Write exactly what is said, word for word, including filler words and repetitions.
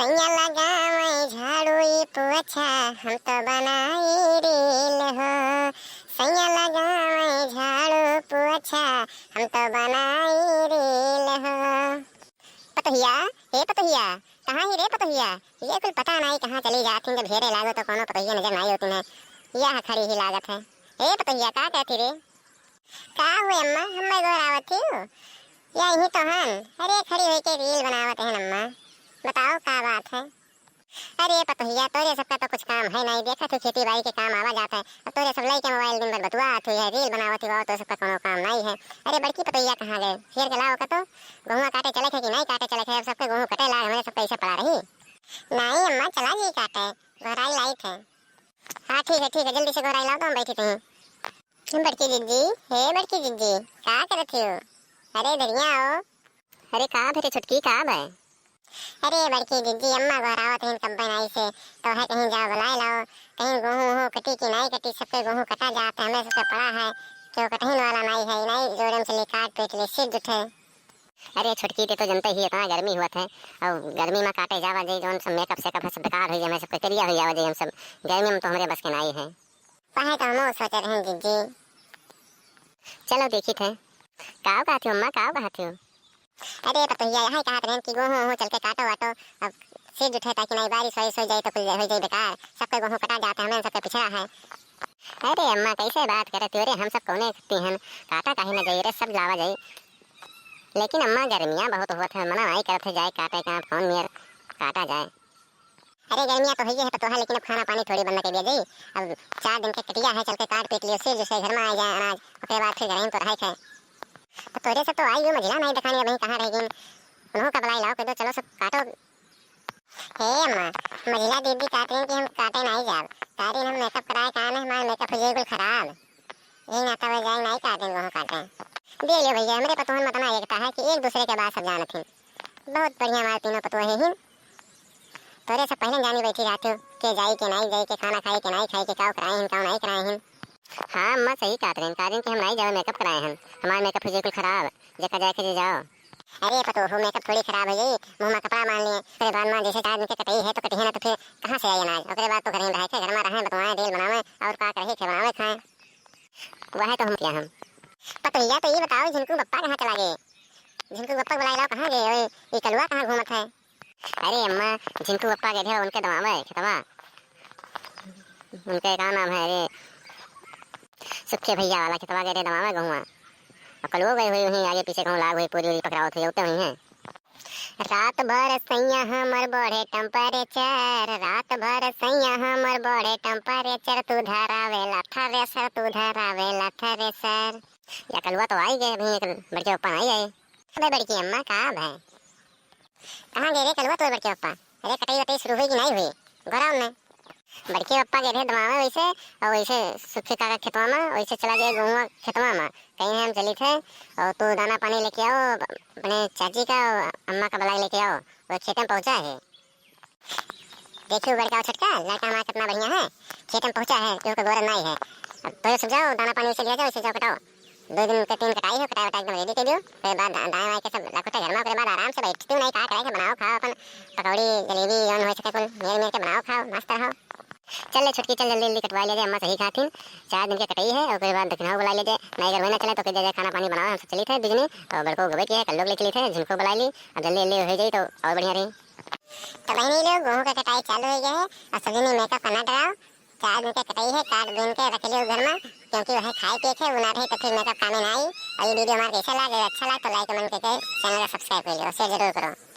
सैया लगावे झाड़ू ई पोछा, हम तो बनाई रील हो। सैया लगावे झाड़ू पोछा, हम तो बनाई रील हो। पतोहिया, ए पतोहिया, कहाँ ही रे पतोहिया? ये कुल पता नाई कहाँ चली जात हिन, जब हेरे लागो तो कोनो पतोहिया नजर नाई होती है। यह खड़ी ही लागत है। ए पतोहिया, का कहती रे? का हुए अम्मा, हम्मे गोहरावत हियो? या यही तो हन। अरे खड़ी होइके रील बनावत हन अम्मा, बताओ का बात है? अरे पतोहिया, तोरे सबका तो कुछ काम है नाई, देखत हो खेती बाड़ी के काम आवा जात है। अब तोरे सब लइके मोबाइल दिन भर बतुआत हुई है, रील बनावत हुई, और तोरे सबका कोनो काम नाई है। अरे बड़की पतोहिया कहाँ गए? हेर के लाओ का तो, गेहुआ काटे चले है कि नाई काटे चले है? अब सबके गेहूँ कटे लाग, हमरे सबका ऐसे पड़ा रही। नाई अम्मा, चला जी काटे, गोहराई लाइट है। हाँ ठीक है, ठीक है, जल्दी से गोहराई लाओ तो हम बैठी थी। बड़की जिज्जी, हे बड़की जिज्जी, का करत हो? अरे इधरिया आओ। अरे का भेरे छोटकी, का बे? अरे बड़की जिज्जी, अम्मा गोहरावत हन कब्बे नाई से, तो है कहीं जाओ बुलाए लाओ, कहीं गेहूँ वहूँ कटी कि नाई कटी, सबके गेहूँ कटा जात है, हमें सबके पड़ा है, केहू कटहिन वाला नाई है, नाई जोड़े में चली काट पीट ले, सिर जुठे। अरे छोटकी, ते तो जनते ही इतना गर्मी हुआ है, और गर्मी में काटे जावा जाई, जौन सब मेकअप सेकअप है सब बेकार हो जाए, हमें सबके करिया हो जावा जाई, हम सब गर्मी में तो हमरे बस के नाई है। वहे तो हमहू सोचे रहन जिज्जी। चलो देखित है। काव कहत हो अम्मा, काव कहत हो? अरे पतोहिया, यहाँ कहत रहन कि गोहूँ वोहूँ चल के काटो वाटो, अब सिर जुठे ताकि नाई बारिश वारिश हो जाए तो कुल हो जाए बेकार, सबके गोहूँ कटा जात है, हमें सबके पिछड़ा है। अरे अम्मा, कैसे बात करत हो रे, हम सब कौने खत्ती हन, काटा काहे न जाई रे, सब लावा जाई। लेकिन अम्मा, गर्मियाँ बहुत होत है, मना नाई करत है जाए काटे का, कौन मेर काटा जाए। अरे गर्मियाँ तो होइए है पतोहा, लेकिन अब खाना पानी थोड़ी बंद कर दिया जाई। अब चार दिन के कटिया है, चल के काट पीट लियो, सिर जुठे घर में आ जाए अनाज, ओकरे बाद फिर घर में तो रहे खाए। तो तोरे से तो आई गयो मझिला नाई देखानी, अबहीं कहाँ रह गई? उन्हों का बुलाई लाओ, कह दो चलो सब काटो। हे अम्मा, मझिला दीदी कहत रही कि हम काटे नाई जाब, कहत रही हम मेकअप कराए का आने, हमार मेकअप हो जाए कुल खराब। यही नाता वह जाए नाई काटे, वहाँ काटे। दे लियो भैया, हमरे पतोहन में इतना एकता है कि एक दूसरे के बात सब जानत हैं। बहुत बढ़िया हमारे तीनों पतोह हैं। तोरे से पहले जानी बैठी रहती हूँ, के जाई, के नाई जाई, के खाना खाई, के नाई खाई, के काव कराए हैं, काव नाई कराए हैं। हाँ अम्मा, सही कहत रहे, कहत रहे कि हम नाई जावे मेकअप कराए हैं, हमार मेकअप हो जाए कुल खराब, जेका जाए के जे जाओ। अरे पतोहू, मेकअप थोड़ी खराब हो जाई, मुँह में कपड़ा बांध लिए, अरे बाद में जैसे चार दिन के कटई है तो कटई है ना, तो फिर कहाँ से आई अनाज? ओकरे बाद तो घर ही रहे के, घर में रहे, बतवाएं, रील बनावे, और का करे के, बनावे खाएं। वह तो हम क्या हम। पतोहिया, तो ये बताओ, झिनकू बप्पा कहाँ चला गए? झिनकू बप्पा को बुलाए लाओ, कहाँ गए? ओए, ये कलुआ कहाँ घूमत है? अरे अम्मा, झिनकू बप्पा गए थे उनके दमावे खेतवा, उनके का नाम है, अरे सुखे भैया वाला खेतवा गए थे दमावे गहुआ। और कलुओ गए हुई, वहीं आगे पीछे कहूँ लाग हुई, पूरी उरी पकड़ावत हुई, उते हुई हैं। रात भर सैया हमर बढ़े temperature, रात भर सैया हमर बढ़े temperature, तू धरावेला थ्रेसर, तू धरावेला थ्रेसर। या कलुआ तो आई गए, अभी एक बड़के पप्पा नहीं आए। अबे बड़की अम्मा, का अब है? कहाँ गए रे कलुआ तोर बड़के पप्पा? अरे कटाई वटाई शुरू हुई कि नहीं हुई? गोराम में। बड़के पप्पा गए रहे दमावे वैसे, और वैसे सुखे काका खेतवा में, वैसे चला गए गहुआ खेतवा में। कहीं हम चली थे, और तू दाना पानी लेके आओ, अपने चाची का, अम्मा का बुला के लेके आओ, वो खेते में पहुँचा है। देखियो बड़का और छोटका, लड़का हमारा कितना बढ़िया है, खेत में पहुँचा है, केहू का गोरन नाई है। अब तो सब जाओ, दाना पानी उसे लिया जाओ, इसे जाओ कटाओ। दो दिन के तीन कटाई हो, कटाई वटाई एकदम ready कर दियो। फिर बाद दा-, दाएं वाएं के सब लाखोटे घर में, ओकरे बाद आराम से बैठ तू नहीं का करे के बनाओ खाओ अपन पकौड़ी जलेबी जौन हो सके कुल मेर मेर के बनाओ खाओ, मस्त रहो। चल ले छोटकी, चल जल्दी जल्दी कटवा ले जाए, अम्मा सही खाथिन। चार दिन के कटाई है, ओकरे बाद दखिनहा बुला ले जाए, नहीं अगर वही ना चले तो कह दे जाए खाना पानी बनाओ, हम सब चली थे बिजनी, और बड़को गबे की है, कल्लो के ले चली थे, झिनको बुला ली, अब जल्दी जल्दी हो जाई तो और बढ़िया रही। तो बहनी लोग, गेहूं के कटाई चालू हो गया है और सभी ने मेकअप करना डराओ। चार दिन के कटाई है, काट बीन के रख लियो घर में, क्योंकि वह खाए पिए के, वो ना रहे तो फिर मेकअप कामे ना आई। और ये video हमारे कैसा लगे, अच्छा लगे तो like comment करके channel का subscribe कर लियो, share जरूर करो।